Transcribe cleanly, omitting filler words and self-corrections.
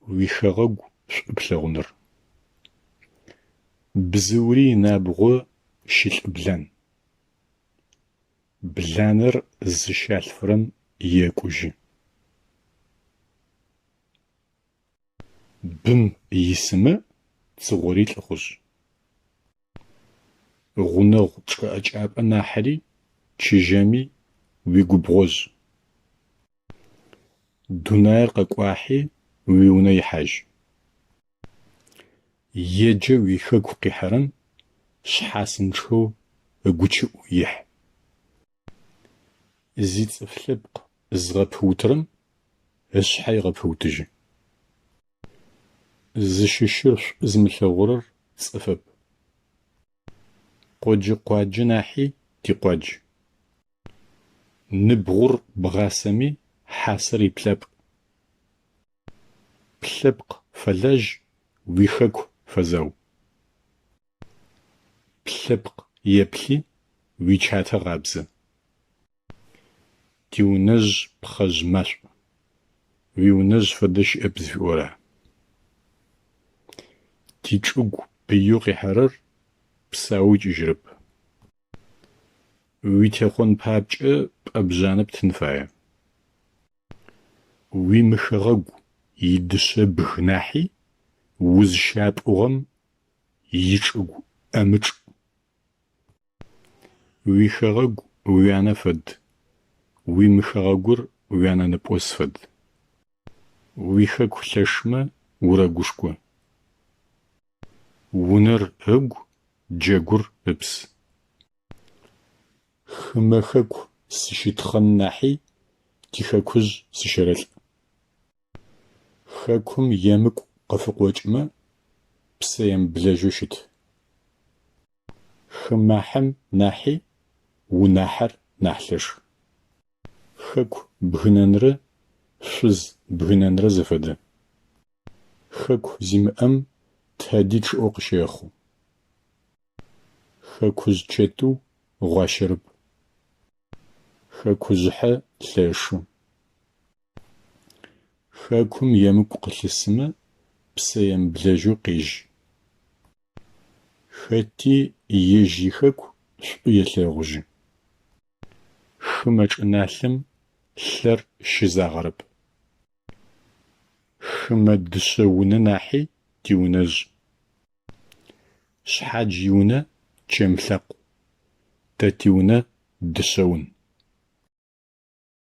Уихэгъэгу шӏу плъэгъуныр. Бзыури инабгъо щылӏыблан. Бланэр зыщалъфырэм екӏужьы. Бым исымэ цыгъори лӏыхъужъ. Гъунэгъу чӏыӏэкӏапӏэ нахьыри чыжьэми уигубгъожъ. Дунаир къэкӏуахьи уиунэ ихьажь. Еджэ уихэку къихьэрэм шъхьасынчъэу ыгучыӏу ихь. Зицӏыф лъэпкъ зыгъэпыутырэм ышъхьэ егъэпыутыжьы. Зыщыщыр шӏу зымылъэгъурэр цӏыфэп. Къоджэ къуаджэ нахьи тикъуадж. Ныбгъур бгъасэми хьасэр иплъапӏ. Плъэпкъ фэлажь, уихэку фэзау. Плъэпкъ еплъи уичатэ гъабзэ. Тиунэжъ пхъэжъ машӏу, уиунэжъ фэдэ щыӏэп зыфиӏора? Тичӏыгу пыеу къихьэрэр псаоу икӏыжьырэп. Уитехъон папкӏэ пӏэбжъанэ птын фае. Уимыхэгъэгу идышъэ бг нахьи узщапӏугъэм ичӏыгу ӏэмычӏ. Уихэгъэгу уянэ фэд, уимыхэгъэгур уянэнэпӏос фэд. Уихэку лъэшмэ урэгушхо. Унэр ыгу, джэгур ыпс. Хымэ хэку сыщытхъэн нахьи тихэкужъ сыщэрэлӏ. Хэкум емыкӏу къыфыкъокӏымэ, псэемыблэжьэу щыт. Хымахьым нахьи унахьэр нахь лъэш. Хэку бгынэнрэ шъуз бгынэнрэ зэфэдэ. Хэку зимыӏэм тэди чъыӏэу къыщэхъу. Хэкужъ чэтыу гъуащэрэп. Хэкужъыхьэ лъэшы. Хэкум емыкӏу къылъысымэ, псэемыблэжьэу къежь. Хэти ежь ихэку шӏу елъэгъужьы. Хымэ чӏыналъэм лъэр щызагъэрэп. Хымэ дышъэ унэ нахьи тиунэжъ. Шъхьадж иунэ чэм лъакъу, тэ тиунэ дышъэ ун.